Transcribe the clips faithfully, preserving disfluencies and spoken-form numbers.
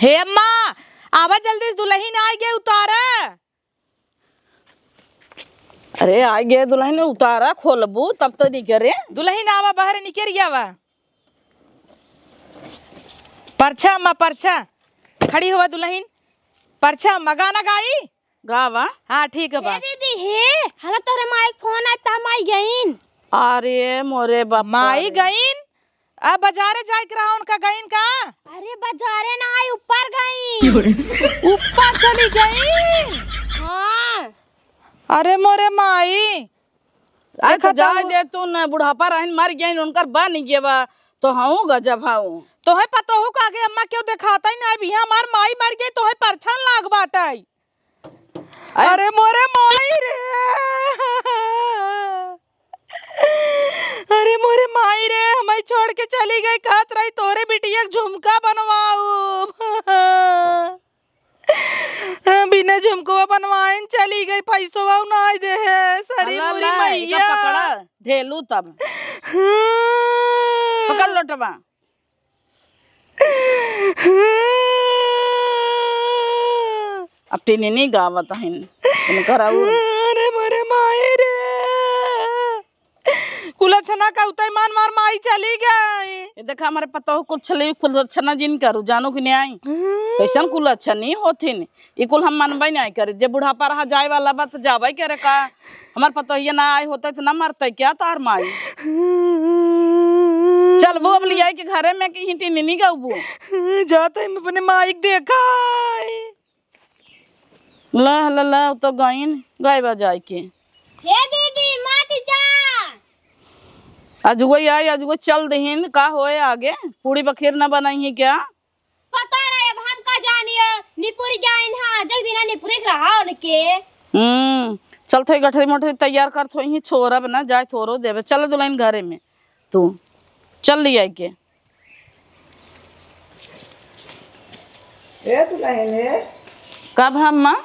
हे अम्मा, आवा जल्दी से, दुलहिन आइ गए, उतारा। अरे, आइ गए दुलहिन, उतारा, खोलबू तब तो निकरे। दुलहिन आवा, बाहर निकरि आवा। परछा अम्मा, परछा, खड़ी हुआ दुलहिन। परछा अम्मा, गाना गाई? गावा। हाँ, ठीक है बा। ए दीदी, हे, हला तोहरे माई के फोन आइल, त हम आइ गइन। अरे मोरे बाप माई रे। गइन? अब बजारे जाए के रहा उनका, गइन का? अरे बजारे ना आई, ऊपर गइन। ऊपर चली गइन? हाँ। अरे मोरे माई। अरे देखा तो जाए तो दे तू न, बुढ़ापा रहन मर गइन, उनकर बा नहीं गेवा, तो हूँ गजब हूँ। तोहे पतोहू का आगे अम्मा क्यों देखाता ही ना, अब यहाँ हमार माई मर गई, तोहे परछन लाग बाटई। अरे अरे मोरे माई रे, अरे मोरे माई रे, हमाई छोड़ के चली गई, कहत रही तोरे बिटिया के झुमका बनवाऊ। बिना झुमकवा बनवाइन चली गई, पैसवा नाई दे है, सरी अल्लाह मुरी अल्लाह, एका मैया। पकड़ा, ढेलू तब। हाँ। पकड़ लोटवा। अब टिनिनी गावत हइन, इनकर और अरे मोरे माई रे। कुलछना का उतई मान मार माई चली गई। ये देखा, हमारे पतोह कुछ ली, कुलछना जिन करू, जानो कि नहीं आई? हाँ। कैसन कुलछनी होथिन? ई कुल हम मनबे नहीं करे। जे बुढ़ापा रहा जाए वाला बा, त जाबे करे का? हमार पतोहिया ना आए होते, त ना मरते क्या तार माई? चलबू अब लियाई के घरे में कि हिंटी निनी गबू? जाते हम अपने माई के देखा। ला, ला, ला, तो गइन, गए बा जाए के। हे दीदी, मत जा। अजुगो आई, अजुगो चल दहिन, का होए आगे? पूड़ी बखीर न बनाई है क्या? पता नहीं, अब हम का जानिए, निपुर गइन हा, जग दिना निपुर के रहा उनके। हम्म, चल थोड़ी गठरी मोटरी तैयार कर, थोड़ी ही छोरब ना, जाए थोरो देबे। चल दुलहिन घरे में, तू चल लियाई के। ए दुलहिन हे। का भा अम्मा?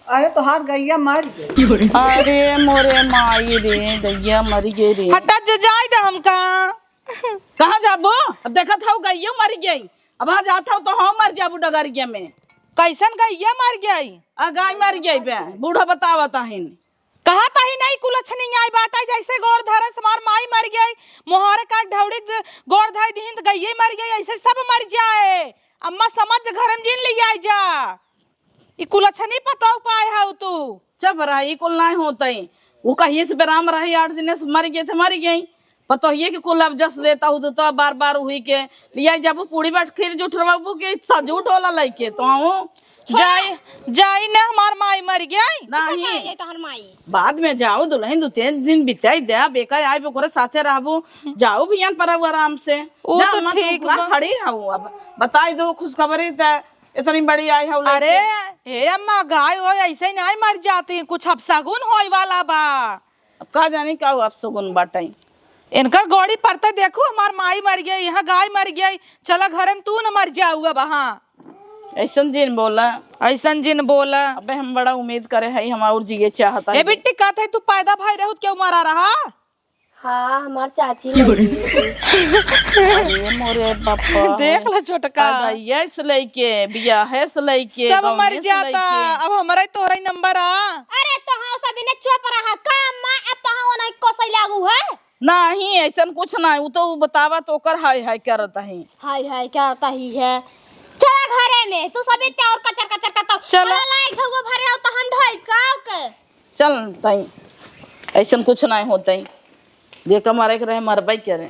अरे तोहार गइया मर गई। अरे मोरे माई रे, गइया मर गई रे। हटा जे, जाए दे हमका। कहाँ जाबो? अब देखत हऊ गइयो मर गई। अब वहाँ जात हऊ तो हम मर जाबू डगरिया में। कैसन गइया मर गई? आ गाय मर गई बे, बूढ़ा बतावत हइन। कहत ही नहीं कुलछनी आई बाटै, जैसे गोड़ धरस हमार माई मर गई, मोहारे का ढौड़ी द-, गोड़ धर दिहिन त गइये मर गई, ऐसे सब मर जाए। अम्मा समझ घर में जिन ले आई जा। ई कुलछनी पतोह पाए हऊ तू। चुप रह, ई कुल नाहीं होतई। ऊ कहिए से बेराम रही, आठ दिन से मर गए थे, मर गई। पतोहिए के कुल अब जस देता हूँ तो, तो बार बार हुई के लिया जब पूड़ी बखीर जुठरवाबू के सजू डोला लइके तो आऊं। जाई, जाई ना, हमार माई मर गई। नहीं। ये तो हर माई। बाद में जाओ दुलहिन, दो तीन दिन बिताई दे, बेका आई ओकरे साथे रहबू। जाओ बियान पर आराम से। वो जा तो अम्मा, तू ठीक का बा। खड़ी हऊ, अब बताई दो खुशखबरी त इतनी बड़ी आई हऊ अरे, लइके। हे अम्मा, गाय वाय ऐसे ही नहीं मर जाती, कुछ अपसगुन होए वाला बा। अब का जानी का अपसगुन बाटई। इनकर गोड़ी परते देखू, हमार माई मर गई, यहाँ गाय मर गई, चला घरे में तू न मर जाऊ अब। हाँ। ऐसन जिन बोला। ऐसन जिन बोला। अबे हम बड़ा उम्मीद करे हई, हम और जिए चाहता ए है। बिट्टी, कहत है तू पैदा भई रहू त केहू मरा रहा? हाँ, हमार चाची मर गई। अरे मोरे बापा। देख ला छोटका। पढ़ाइए से लइके, बियाहे से लइके, सब मर गौने से जाता। लइके। अब हमरा ही तोहरा ही नंबर आ। अरे तो हाँ, सब इन्हें चुप रहा। का अम्मा, अब तो हाँ, ओना कोसई लागू है? नहीं, ऐसन कुछ नहीं। उ तो उ बतावा तो ओकर हाय हाय करत ही। हाय हाय करत ही है। चला घरे में, तू सब इतने और कचर कचर करता। चला। अरे लाइक झगो भरे हो तो हम ढोई का के। चल तई, ऐसन कुछ नाहीं होतई, जेका मरे के रहे मरबे करे।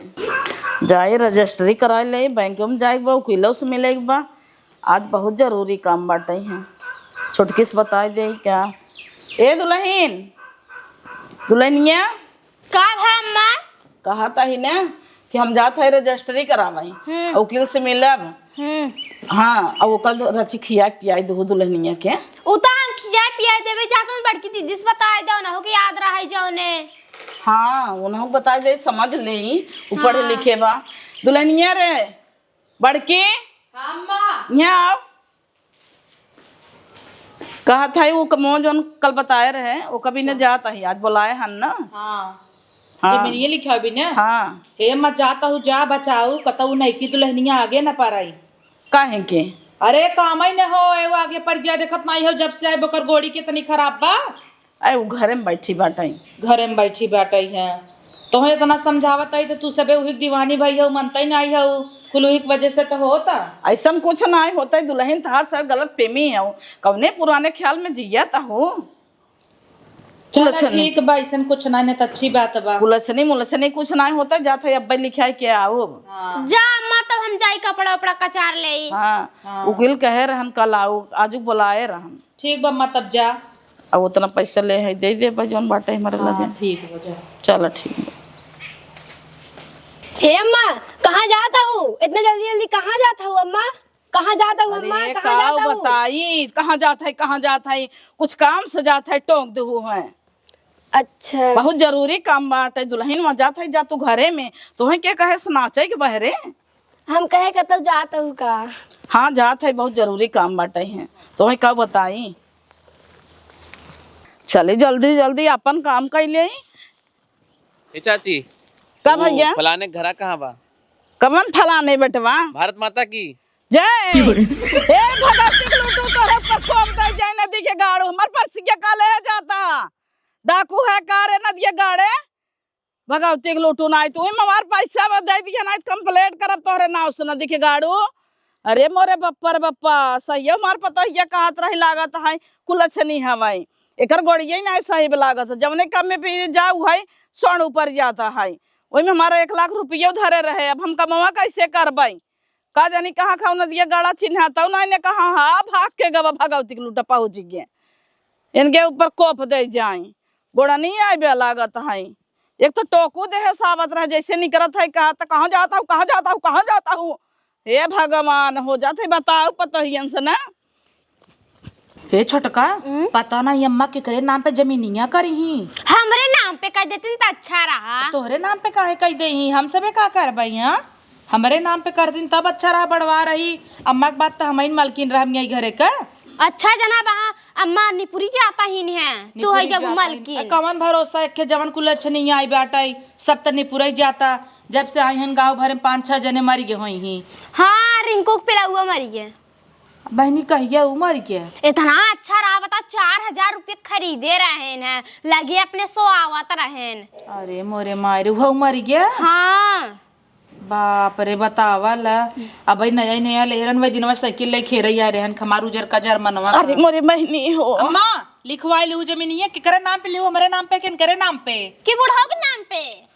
जाए रजिस्ट्री कराए ले, बैंक में जाए के बा, वकीलो से मिले के बा। आज बहुत जरूरी काम बाटे हैं, छोटकी से बताए दे क्या। ए दुलहिन, दुलहिनिया, का भा अम्मा? कहत ही ना कि हम जात है रजिस्ट्री करावे, हम्म। वकील से मिलब। हम्म। हाँ, अब ओकर रची खिया पियाई दू दुलहिनिया के। उ तो हम खिया पियाई देवे चाहत हूँ, बड़की दीदी से बताए दो ना, हो के याद रहे जौने। हाँ, उन्हों बताए दे, समझ ले, उ पढ़े हाँ। लिखे बा। दुलहिनिया रे, बड़की, हाँ, अम्मा। यहाँ आओ। कहत है, वो कमो जौन कल बताए रहे, वो कभी न अच्छा। जात है, आज बुलाए हन ना। हाँ। हाँ। जमीनिये लिखाबी ना? हाँ। हे अम्मा, जात हूँ, जा बचाऊ, कतऊ नइकी दुलहिनिया आगे न पाराई। काहे के? अरे, काम ही न हो, एगो आगे पड़ गया, देखत नाई हो, जब से आए, ओकर गोड़ी कितनी खराब बा। अरे, उ घरे में बैठी बाटई। घरे में बैठी बाटई है, तोहे इतना समझावत हई, तो तू सबे उही के दीवानी भई हो, मनतई नाई हो, कुल उही के वजह से तो होता। ऐसन कुछ नाई होता, दुल्हन, तहार सब गलत फेमी हो, कौने पुराने ख्याल में जियत हो। चला, कुलछनी। ठीक बा, अइसन कुछ नाहीं, नाहीं त अच्छी बात बा। कुलछनी मुलछनी कुछ नाहीं होता, जात है अब्बे लिखाई के आओ। हाँ। जा अम्मा, तब हम जाई कपड़ा उपड़ा कचार लेई। हाँ, हाँ। उकिल कहे रहन कल आओ, आजू बुलाए रहन। ठीक बा अम्मा, तब जा। अब उतना पैसा ले है, दे दे बा, जौन बाटे हमारे हाँ, लगे। ठीक बा, जा। चला, ठीक बा। ए अम्मा, कहाँ जात हऊ? इतना जल्दी जल्दी कहाँ जात हऊ अम्मा? कहाँ जात हऊ अम्मा? अरे, कहाँ का जात हऊ? बताई, कहाँ जात है, कहाँ जात है? कुछ काम से जात है, टोक देहू है। अच्छा। बहुत जरूरी काम बाटे, दुल्हन वहाँ जात है, जा तू घरे में। तोहे के कहे से नाचे के बहरे? हम कहे कतौ जात हऊ का? हाँ, जात है, बहुत जरूरी काम बाटे है। तोहे का बताई? चली जल्दी जल्दी अपन काम कर ले। ए चाची, का वो भैया? फलाने घरा कहाँ बा? कवन फलाने बेटवा? भारत माता की। जय। ए भगवती के लूटू तोरे पर कोप दे जाए नदी के गाड़ू, हमर परसिया का ले जाता। डाकू है का रे नदिया गाड़े? भगवती के लूटू नाई तू ही हमार पैसा बा दे दिया, नाई complaint करब तोहरे नाव से नदी के गाड़ू। अरे मोरे बप्पा रे बप्पा, सही हमार पतोहिया कहत रही लागत है, कुलछनी हवाई। एकर गोड़िया ही नाई सही बा लागत है, जवने काम में भी जाऊ है, सोन ऊपर जाता है। ओइमे हमारा एक लाख रुपयो धरे रहे, अब हम कमवा कैसे करबै? का जानी कहाँ खाऊ नदिया गाड़ा चिन्हा, तौ ना इन्हें कहाँ हा, भाग के गवा भगवती के लूटा पहुँच गए। इनके ऊपर कोप दे जाई, गोड़ा नहीं आइबे लागत है। एक तो टोकू देहे सावत रहे, जैसे निकरत है, कहा त कहाँ जाता हूँ, कहाँ जाता हूँ, कहाँ जाता हूँ। हे भगवान, हो जात है, बताओ पतोहियन से ना। हे छोटका, हम्म? पता ना ये अम्मा केकरे नाम पे जमीनिया करी ही। हमरे नाम पे कर देतिन त अच्छा रहा। तोहरे नाम पे काहे कह दे ही? हम सबे का करबै, हाँ? हमरे नाम पे कर दिन तब अच्छा रहा, बड़वा रही। अम्मा के बात त हमइन मलकिन रहम यही घरे का। अच्छा जना बहा, अम्मा निपुरी जाता ही नहीं है, तू है निपुरी जब जाता ही। मलकिन। कवन भरोसा, एक के जवन कुलछनी आई बाटई, सब त निपुरई जाता। जब से आई हन गाँव भरे में पाँच छह जने मर गए होई ही। हाँ, रिंकू के पिलौआ मर गए। बहनी, कहिया उ मर गया? इतना अच्छा रहा, बता, चार हजार रुपये खरीदे रहेन है, लगे अपने सोआवत रहेन। अरे मोरे मायरे, वो मर गया? हाँ। बाप रे, बतावा ला। अब भाई नया नया लेहरन, वही दिनवा साइकिल ले खेरे आ रहन, खमार उजर का जर मनवा अरे का। मोरे बहनी हो। अम्मा, लिखवाई ली उ जमीनिया, केकरे नाम पे ली, हमरे नाम पे, किनकरे नाम पे? कि बुढ़ऊ के नाम पे?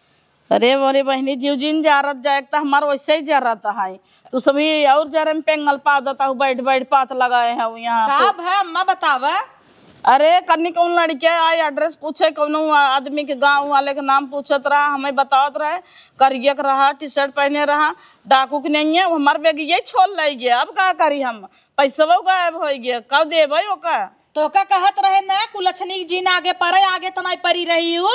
अरे मोरे बहिनी, जीव जिन जारत जाए, त हमार वैसे ही जरत है। तू सभी और जरे में पेंगल पा देता हूँ, बैठ बैठ पात लगाए हैं यहाँ का तो। भा अम्मा बतावा। अरे कन्नी कौन लड़के आई, address पूछे, कौनो आदमी के गाँव वाले के नाम पूछत रहा, हमें बतावत रहे, करिया के रहा, T-shirt पहने रहा, डाकू के नहीं है, वो हमार bag ये छोड़ ले गया। अब का करी हम, पैसवा गायब हो गया, कब देबे ओका? तोका कहत रहे ना, कुलछनी के जिन आगे परे, आगे त नाई परी रही उ।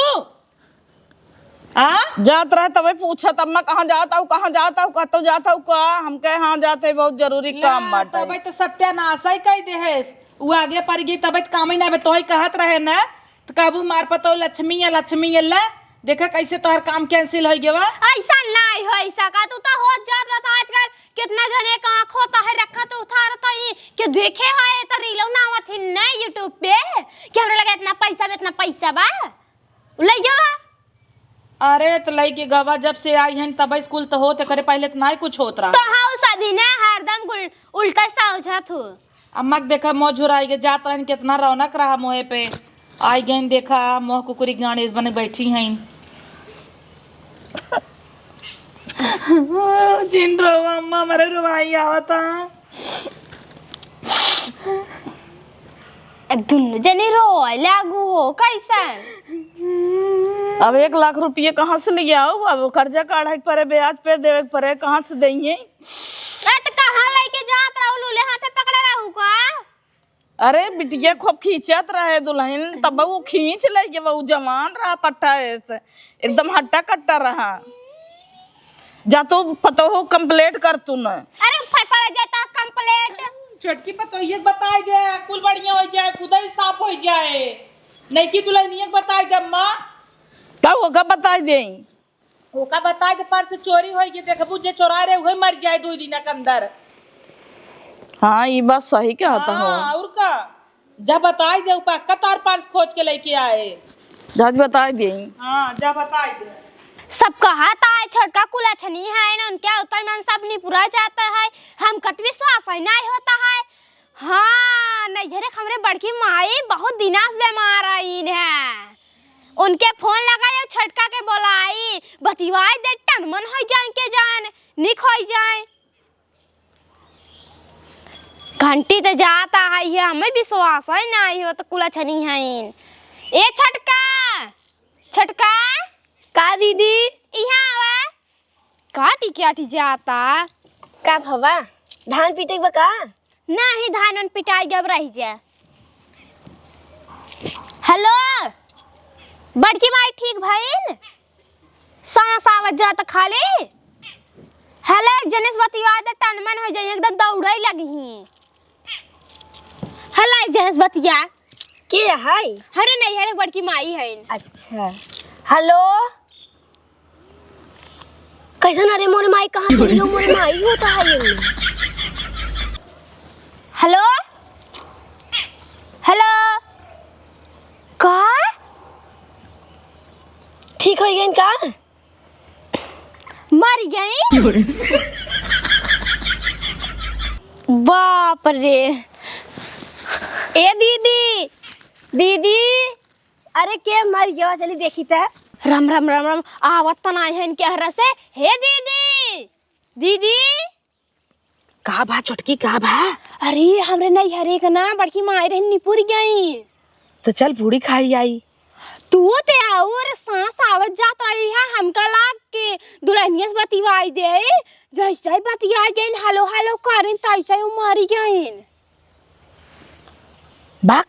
आ? जात रहे तबे पूछत, "अम्मा, कहाँ जात हऊ, कहाँ जात हऊ, कहतऊ जात हऊ का?" हम कहे, "हाँ, जात है, बहुत जरूरी ला, काम बाटे।" तबे त सत्यानाश है कह देहेस। उ आगे पड़ गई, तबे त काम ही ना बे, तोही कहत रहे ना, त कहबू, "मार पतो लक्ष्मी है, लक्ष्मी है, ला, देखा कैसे तोहर काम cancel हो गया बा।" ऐसा नाई हो, ऐसा का, तू तो होत जात रहता आजकल, कितना जने का आँख होता है, रखा तो उठा रहता ही, कि देखे हो, ये तो रीलो ना आवत ही ना YouTube पे, कि हमरा लगे इतना पैसा बा, इतना पैसा बा। उ लइ गवा। अरे, त लइके गवा, जब से आई हन, तब स्कूल त होत, एकरे पहिले त नाहीं कुछ होत रहा। तो हाँ, उ सभी ने हरदम गुल-, उल्टा समझत हूँ। अम्मा के देखा, मोह झुराई के जात रहन, कितना रौनक रहा मोहे पे। आई गइन, देखा, मोह कुकुरी गाड़ी बने बैठी हइन। जिन रो अम्मा, मरे रुवाई आवता। दुन्नु जनी रोए लागू हो, कैसन? अब एक लाख रुपये कहाँ से ले आओ? अब कर्जा काढ़े के परे, ब्याज पे देवे के परे, कहाँ से देइए? ए, त कहाँ लेके जात रहू, लूले हाथे पकड़े रहू का? अरे, बिटिया खूब खींचत रहे दुल्हन, तब उ खींच ले गए, उ जवान रहा, पट्टा ऐसे, एकदम हट्टा कट्टा रहा। जा तू पतोहू complaint कर तू न। अरे फरफरा जाता complaint। छोटकी पतोहिए के बताई दे, कुल बढ़िया हो जाए, खुदा ही साफ हो जाए। नईकी दुल्हनिया के बताई दे अम्मा। का ओका बताई दे? ओका बताई दे, पर्स चोरी होई के देखबू, जे चोरा रहे उहे मर जाए दो दिन के अंदर। हाँ, ई बात सही कहत हो। हाँ, और का? जा बताई दे, पक्का तोर पर्स खोज के लेके आए। जा बताई दे। हाँ, जा बताई दे। सब कहत है, छोटका कुलछनी है ना, उनके अवतल मन सब निपुरा जाता है। हमका तो विश्वास ही नहीं होता है। हाँ, नैहरे के हमरे बड़की माई बहुत दिना से बीमार आइन है। उनके फोन लगाई और छोटका के बोलाई, बतिवाई दे, टन मन हो जाए के जान, निक हो जाए। घंटी तो जाता है, ये हमें विश्वास है नहीं हो तो कुलछनी है। ए छोटका, छोटका। का दीदी? इहाँ आवा। काटी काटी जाता। का भवा, धान पीटे के बा का? नाही, धान उन पिटाई गब रही जा। हेलो, बड़की माई ठीक भइन? सांस आवत जात खाली। हेलो, एक जने से बतिया दे, टनमन हो जाई, एकदम दौड़े लगी। हेलो, एक जने से बतिया। के है? अरे नहीं, अरे बड़की माई है। अच्छा, हेलो। कैसन? अरे मोरे माई, कहाँ चली हो? मोरे माई होता है ये। हेलो, हेलो, का? ठीक हो गई का? मर गई? बाप रे। ए दीदी, दीदी, अरे के मर गया? चली देखी त। राम, राम, राम, राम। आवत त नाई है इनके हर से। हे दीदी, दीदी। का भा छोटकी, का भा? अरे हमरे नैहरे के ना बड़की माई रहन निपुर गई। तो चल पूड़ी खाई आई। तू ते और सांस आवत जात रही है, हमका लाग के दुल्हनिया से बतियाई दे, जैसे बतियाई गई, हेलो हेलो करें, तैसे उ मरी गई। बक।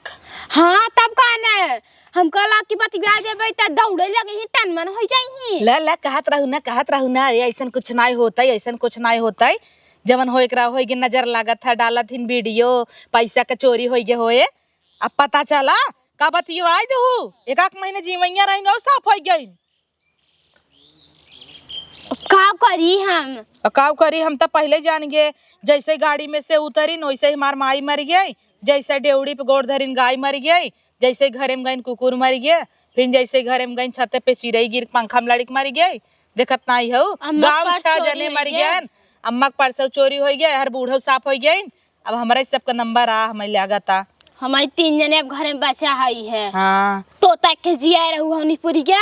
हाँ, तब का न, हमका लाग के बतिया देबे त दौड़े लगे ही, टनमन हो जाई ही। ले, ले, कहत रहू ना, कहत रहू ना, ए, ऐसन कुछ नाई होतई, ऐसन कुछ नाई होतई। जवन होए के रहा, होए के नजर लागत है, डालत हिन वीडियो, पैसा के चोरी होए के होए। अब पता चला, का बतियो आई दहू, एक आध महीने जीवैया रही, नौ साफ होए गई। का करी हम? अ, काव करी, हम त पहिले जान गए, जैसे गाड़ी में से उतरिन, वैसे ही हमार माई मर गई, जैसे डेवड़ी पे गोड़ धरिन, गाय मर गई, जैसे घरे में गईन, कुकुर मर गए, फिर जैसे घरे में गईन, छते पे चिरई गिर, पंखा में लड़िक मर गई। देखत नाई हो, अम्मा गाँव के पास छह चोरी जने होइ मर गया। गए, अम्मा के परसव चोरी हो गया, हर बूढ़ो साफ हो गए। अब हमारे सबका नंबर आ, हमें लागत आ। हमारे तीन जने अब घरे में बचा है, है। हाँ। तो तक के जिया रहू हमनी पूरी के।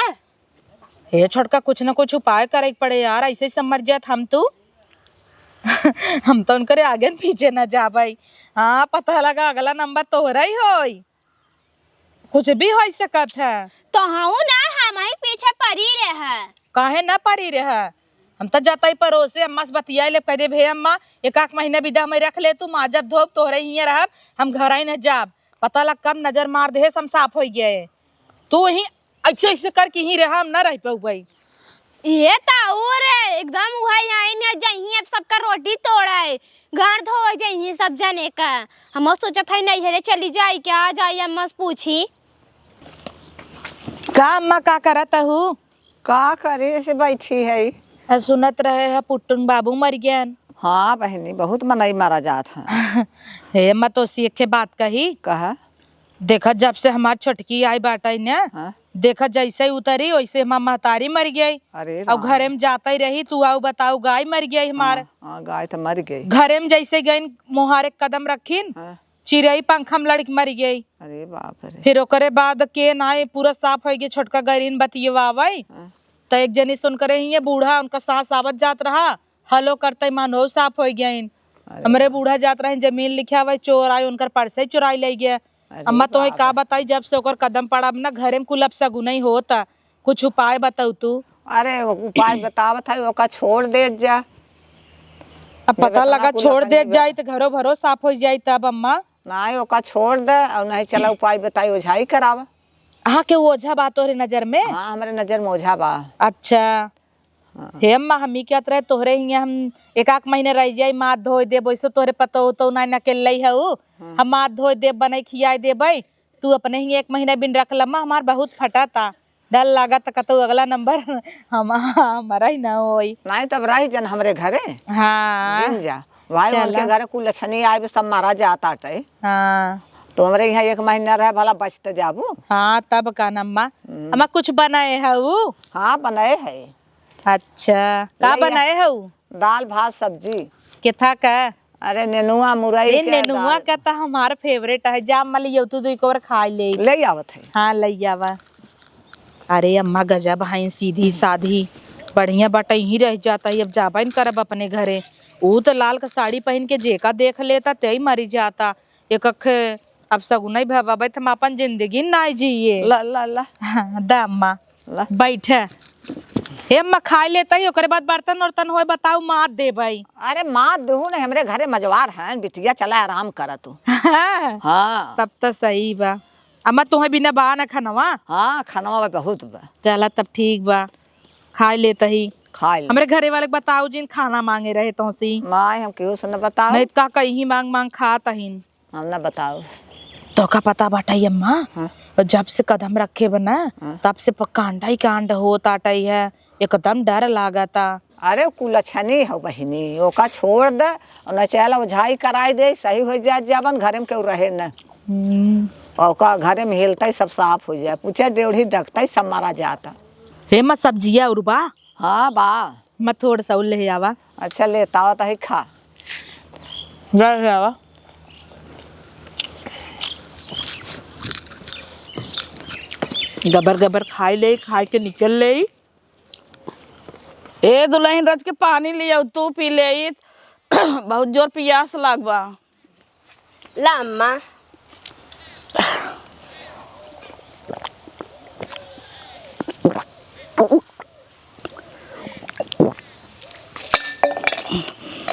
हे छोटका, कुछ न कुछ उपाय करे के पड़े यार, ऐसे ही सब मर जात हम तू। हम तो उनकरे आगे न पीछे न जाबे। हाँ, पता लगा अगला नंबर तोहरा ही होई। कुछ भी हो सकत है। तो हूँ ना, हमारे पीछे पड़ी रहे। काहे ना पड़ी रहे? हम तो जाता ही पड़ोसे, अम्मा से बतिया ले, कह दे, "भे अम्मा, एक आध महीना बिदा में रख ले तू, माजब धोब, तोहरे हियाँ रहब, हम घर ही न जाब।" पता लग कब नजर मार दे, हम साफ हो गए। तू ही ऐसे ऐसे करके ही रहा, हम ना रह पाऊ भाई। ये तो और है, एकदम उहे आइन है, जहीं अब सबका रोटी तोड़े, गांड धोए जहीं सब जने का। हम सोचत है नहीं हेरे चली जाई क्या, जाई अम्मा से पूछी। का अम्मा, का करत हू? का करे से बैठी है? आ, सुनत रहे है पुट्टुन बाबू मर गयन। हाँ बहिनी, बहुत मनई मारा जात है। हे अम्मा, तो सीखे बात कही। कहा? देखा, जब से हमार छोटकी आई बाटई ने, हाँ। देखा, जैसे ही उतरी, वैसे हमार महतारी मर गई। अरे और राम। घरे में जाता ही रही, तू आऊ बताऊ, गाय मर गई हमार। हाँ, हाँ, गाय तो मर गई। घरे में जैसे गई, मोहारे कदम रखिन, हाँ। चिरई पंखा में लड़िक मर गई। अरे बाप रे। फिर ओकरे बाद के नाई पूरा साफ हो गई, छोटका गरीन बतियवावे। हाँ। तो एक जनी सुन करे ही, ये बूढ़ा, उनका सांस आवत जात रहा, हलो करते मानो साफ हो गइन। अरे हमरे वाह। बूढ़ा जात रहे जमीन लिखे आवे, चोर आए, उनकर परसे चुराई ले गए। अरे अम्मा, तोहे बाप का रे। बताई, जब से ओकर कदम पड़ा, अब ना घरे में कुल अपसगुन ही होता। कुछ उपाय बताऊ तू। अरे, वो उपाय बतावत है, ओका छोड़ देत जा। अब जब पता इतना लगा कुल छोड़ अपन देत निभा- जाई तो घरो भरो साफ हो जाई तब अम्मा। नाई, ओका छोड़ दे, और नहीं चला उपाय बताई, ओझाई करावा। हाँ, के ओझा बा तोहरे नजर में? हाँ, हमरे नजर में ओझा बा। अच्छा। हाँ। हे अम्मा, हम ई कहत रहे, तोहरे हियाँ हम एक आध महीने रह जाई, माथ धोए देब, वैसे तोहरे पतोह तो ना अकेले हऊ, हाँ। हम माथ धोए देब, बनाई खियाए देबै, तू अपने हियाँ एक महीना बिन रख लम्मा, हमार बहुत फटा ता, डर लागा ता कतौ अगला नंबर हम, हमारा ही ना होई। नहीं, तब रह जन हमरे घरे। हाँ। जिन जा। भाई, चला। उनके घरे कुल लछनी आए, सब मारा जात आटे। हाँ। तो हमरे यहाँ एक महीना रहे, भला बच त जाबू। हाँ, तब का न अम्मा। हम्म। अम्मा, कुछ बनाए हऊ? हाँ, बनाए है। अच्छा, का ले आ। बनाए हऊ? दाल, भात, सब्जी। केथा का? अरे, नेनुआ, मुरई ए, के नेनुआ दाल। का त हमार favourite है। जा, अम्मा, ले आऊ, तू दुई कोर खाई ले। ले आवत है। हाँ, ले आवा। अरे अम्मा, गजब हईन, सीधी साधी, बढ़िया बाटे, यहीं रह जाता ही। अब जाबे न करब अपने घरे। ऊ त लाल क साड़ी पहिन के जेका देख लेता, तेई मरी जाता। एक अखे अब सगुनई भवा, बैठ, हम अपन जिंदगी नाई जिए। ला, ला, ला। हाँ, दा अम्मा, ला। बैठ। हे अम्मा, खाई लेता ही, ओकरे बाद बर्तन उर्तन होए, बताऊ, माज देबई। अरे, माज देहू न, हमरे घरे मजवार हन, बिटिया, चला आराम करा तू। हाँ। हाँ। तब त सही बा। अम्मा, तोहे बिना बा न खनवा? हाँ, खनवा बा, बहुत बा। चला, तब ठीक बा, खाई लेता ही। खाई ले। हमरे घरे वाले के बताऊ जिन, खाना मांगे रहे तोहसी। माई, हम केहू से न बताओ। नहीं त का कहीं मांग मांग खात अहिन। हम न बताओ। तोका पता बाटइ अम्मा? हाँ। जब से कदम रखे बा ना, हाँ। तब से प-, कांड ही कांड होत आटइ है, एकदम डर लागता। अरे, कुलछनी हो बहिनी, ओका छोड़ दे, और न चला ओझाई कराई दे, सही हो जाए, जबन घरे में केहू रहे न। हम्म। और ओका घरे में हेलता ही सब साफ हो जाए, पूछे ड्योढ़ी डकता ही सब मारा जाता। हे माँ, सब्जिया और बा? हाँ बा। माँ, थोड़ा सा और ले आवा। अच्छा, लेता आवत ही, खा। ले आवा। गबर गबर खाई ले, खाई के निकल ले। ए दुलहिन, रच के पानी लियाउ, तू पी ले, बहुत जोर पियास लाग बा। ला अम्मा।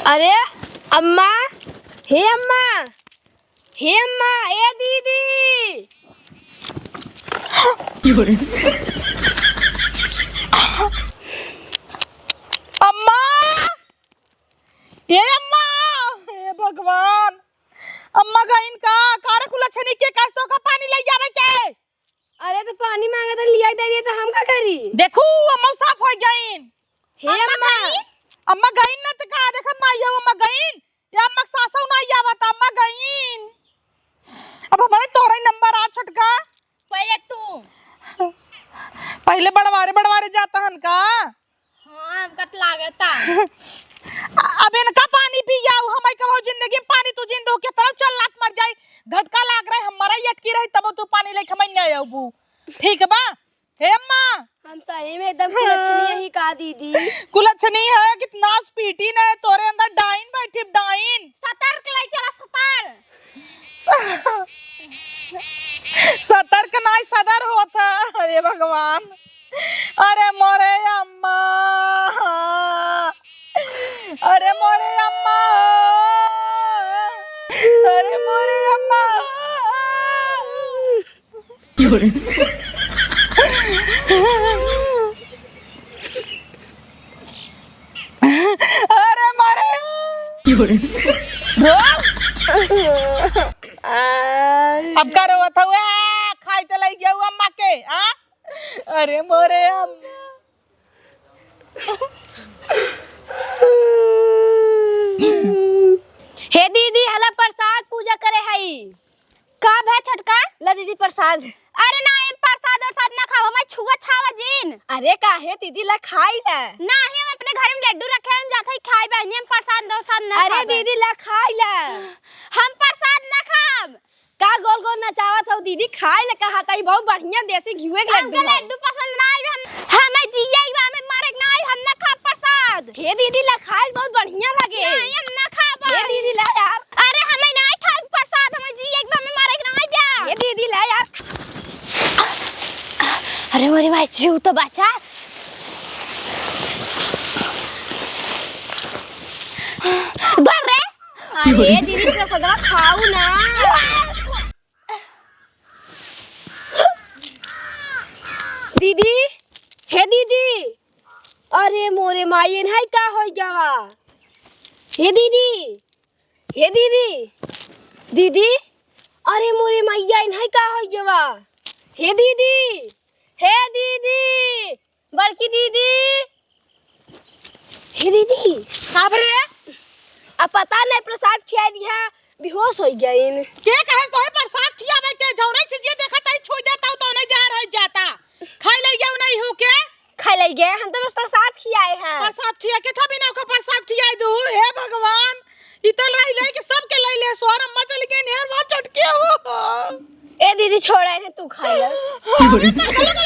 अरे अम्मा, हे अम्मा, हे अम्मा, ए दीदी। अम्मा, ए अम्मा, हे भगवान, अम्मा गइन का? का रे कुलछनी, के कस तोका पानी लइ आवे के? अरे तो पानी मांगे त लिया दे दिए त हम का करी? देखू, अम्मा साफ होइ गइन। हे अम्मा अम्मा। गइन? अम्मा गइन ना त का देखत नाई हो, अम्मा गइन? या अम्मा सासौ नाई आवत, अम्मा गइन। अब हमरे तोहरे नंबर आ छोटका। पहिले तू। पहिले बड़वारे बड़वारे जाता हन का? हाँ, हमका त लागता। अब इनका पानी पियाऊ, हमई कबहू जिंदगी में पानी तू जिन दो, केतना चल्लात मर जाई, घटका लाग रहे, हमारा ही अटकी रही, तबो तू पानी लेके हमई नहीं आऊबू, ठीक बा? हे अम्मा। हम सही में एकदम कुलछनी ही का दीदी? कुलछनी है, कितना स्पीटी न है, तोरे अंदर डाइन बैठी, डाइन। सतर्क ले चला, सतर्क। स-, सतर्क नाई सदर होत है। अरे भगवान, अरे मोरे अम्मा, अरे मोरे अम्मा, अरे मोरे अम्मा। अरे मारे। रो। अब का रोवत हउए? आ, खाई त लइ गया हूँ अम्मा के, आ? अरे मोरे अम्मा। हे दीदी, हला प्रसाद पूजा करे हई। का भा छोटका? ला दीदी प्रसाद। अरे ना, हम प्रसाद उरसाद ना खाब, हमें छुआ छावा जिन। अरे काहे दीदी, ला खाई ला। नाही, हम अपने घर में लड्डू रखे, हम जात हई खाई बहनी, हम प्रसाद उरसाद ना अरे खाब। दीदी ला खाई ला। हम प्रसाद ना खाब। का गोल गोल नचावत हऊ दीदी, खाई ला कहा ताई, बहुत बढ़िया देसी घिउए के लड्डू हमके हऊ। लड्डू पसंद ना आई, हम, हमें जिए के बा, हमें मारे के ना आई, हम ना खाब प्रसाद। हे दीदी ला खाई, बहुत बढ़िया लगे। नाही, हम ना खाब। हे दीदी ला यार। अरे, हमें नाई खाए के प्रसाद, हमें जिए के बा, हमें मारे के नाई बा। ए दीदी, ला यार। अरे, मोरी माई, जीव तो बचा। धर रे। अरे, दीदी, प्रसादवा खाऊ ना। दीदी, हे दीदी। अरे, मोरे माई, इन्हाई का होई गवा? हे दीदी। हे दीदी, दीदी, अरे मोरे मइया, इन्हई का होइ गवा? हे दीदी, हे दीदी, बड़की दीदी, हे दीदी। का भरे? अब पता नहीं प्रसाद खिया दिया, बेहोश हो गइन। के कहे तोहे प्रसाद खियावे के? जौने चीजिए देखा ताई छुई देता हूँ, तौने जहर हो जाता। खाई ले गया नहीं हूँ के? खाई ले गए, हम तो बस प्रसाद खियाए हैं। प्रसाद खिया के था बिना को प्रसाद खियाए दू। हे भगवान, इतल रही ले कि सबके ले ले, सोर अम्मा चल गए, नेहर मार चटके हो। ए दीदी, छोड़ा है, तू खा ले। अरे पागल हो गया,